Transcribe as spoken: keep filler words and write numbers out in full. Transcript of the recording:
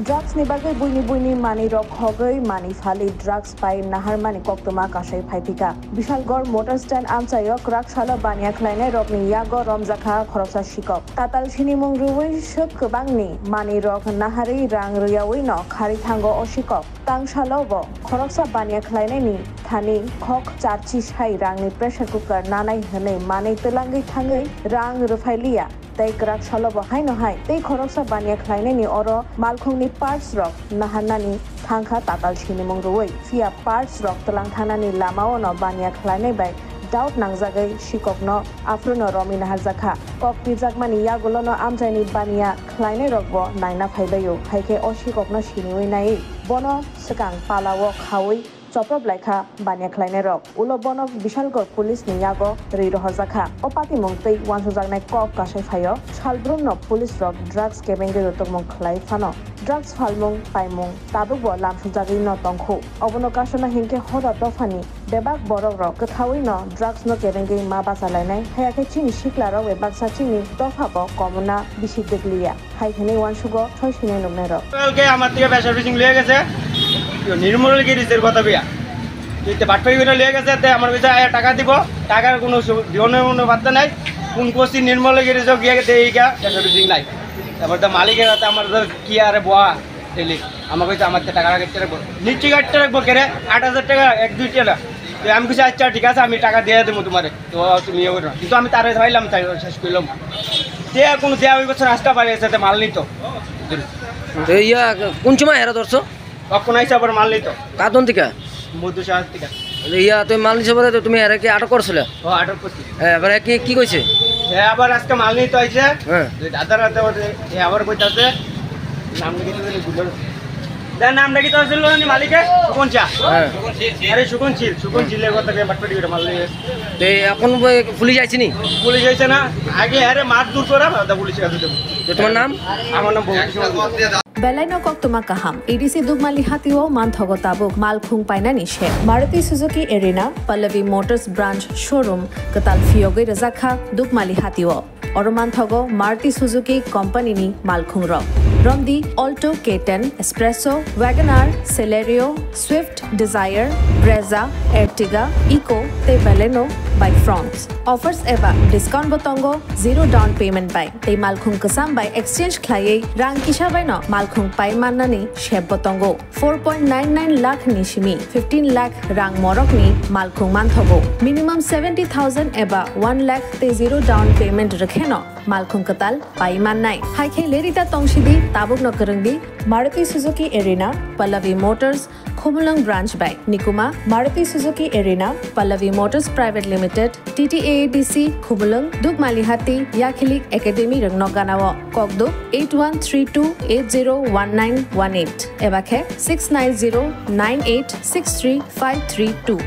Drugs ni bagwi buini buini manwi rok khogwi manwi phali drugs pai naharmani koktwma kasai phaipika. Bishalgarh motor stand amchaio kwrak salo baniya khlainai rokni yago romjakha khoroksa sikok. Tatal sinimung rwui swk kwbangni manwi rok naharwi rang rwyaui no kharwi thango o sikok. Tang salo bo khoroksa baniya khlainaini thani khok charchi sai rangni pressure cooker nanai hwnwi manwi twlangwi thangwi rang rwphailiya. Tei kwrak salo bo haino hai tei khoroksa baniya khlainaini oro malkhungni parts rok naharnani thangkha tatal sinimung rwui. Phiya parts rok twlang thangnani lamao no baniya khlainai bai doubt nangjagwi sikokno aphruno romwi naharjakha. Kok pirjakmani yagulono amchaini baniya khlainai rokbo naina phaibaio, haikhe o sikokno siniui naiwi bono swkang palao khaui choprop laikha baniya khlainai rok. Ulo bono Bishalgarh police ni yago ri rohorjakha. O patimung tei uansukjaknai kok kasai phaio. Salbrumno police rok drugs kebengwi rutokmung khlai phano drugs phalmung paimung tabukbo lamsukjagwi no tongkhu. Obono kasuna hinkhe hoda dophani bebak borok rok kwthaui no drugs no kebengwi ma bachalainai, hayakhe chini sikla rok bai baksa chini dopha bo komuna bisi dwkliya. Hai hwnwi uansugo soi sinai nuknairok. Ke আমার থেকে বেচা বিচিং লিয়ে গেছে। নির্মল গিরি জের কথা বিয়া। তুই তো বাটপাই করে লিয়ে গেছে, তে আমার কাছে আয়া টাকা দিব, টাকার কোনো সু-, দিনের কোনো বার্তা নাই। কোন কোসি নির্মল গিরি যে গিয়ে গেছে এই গা, বেচা বিচিং নাই। তারপর তো মালিকের হাতে আমার তো কি আরে বয়া, ডেলি। আমার কাছে আমার তো টাকা রাখতে রাখবো। নিশ্চয় কাটতে রাখবো, কেরে? আট হাজার টাকা, এক দুই টাকা। তো আমি কিছু আচ্ছা, ঠিক আছে, আমি টাকা দিয়ে দেবো তোমারে। তো তুমি ইয়ে করো না। কিন্তু আমি তারে ধরাইলাম, তাই শেষ করলাম। যে কোনো যে ওই বছর আস্তা পারে, এর সাথে মাল নিত। তো ইয়া, কোন সময় হেরা ধরছো? তখন আইসা আবার মাল নিত। কাদন থেকে? মধুসার থেকে। ইয়া, তুমি মাল নিছো বলে তো তুমি এরা কি আটক করছিলে? ও, আটক করছি। হ্যাঁ, এবারে কি, কি কইছে? হ্যাঁ, আবার আজকে মাল নিতে আইছে। হ্যাঁ। ওই দাদার হাতে ওদের, এ আবার কইতাছে, নাম লিখে দিলে ভুল হলো। যার নামটা কি তো ছিল না মালিকে? সুকন চা। হ্যাঁ। আরে সুকন ছিল, সুকন চিলের কথা দিয়ে বাটপাটি করে মাল নিয়ে এসে। তো এই এখন বই পুলিশ আইছে নি? পুলিশ আইছে না, আগে আরে মার দূর করা, তা পুলিশের কাছে দেবো। তো তোমার নাম? আমার নাম বহু কিছু। Belai no koktwma kaham. A D C Dukmali hatio manthogo tabuk malkhung painani se. Maruti Suzuki Arena, Pallavi Motors Branch Showroom kwtal phiyogwi rwjakha Dukmali hatio. Oro manthogo Maruti Suzuki Company ni malkhung rok. Romdi Alto, K ten, Espresso, Wagon R, Celerio, Swift, Desire, Brezza, Ertiga, Eeco tei Baleno by Fronx. Offers eba discount bo tongo zero down payment bai. Tei malkhung kwcham bai exchange khlaiwi rang kisa bai no malkhung pai mannani sep bo tongo. Four point nine nine lakh ni simi fifteen lakh rang morok ni malkhung manthogo. Minimum seventy thousand eba one lakh tei zero down payment rwkhe no malkhung kwtal pai mannai. Hai khe lerita tongsidi, tabuk no kwrwngdi Maruti Suzuki Arena, Pallavi Motors, Khumulwng Branch bai. Nikuma, Maruti Suzuki Arena, Pallavi Motors Private Limited, T T A A D C, Khumulwng, Dukmalihati, Yakhilik Academy rwngno ganao. Kokduk eight one three two eight zero one nine one eight eba khe six nine zero nine eight six three five three two.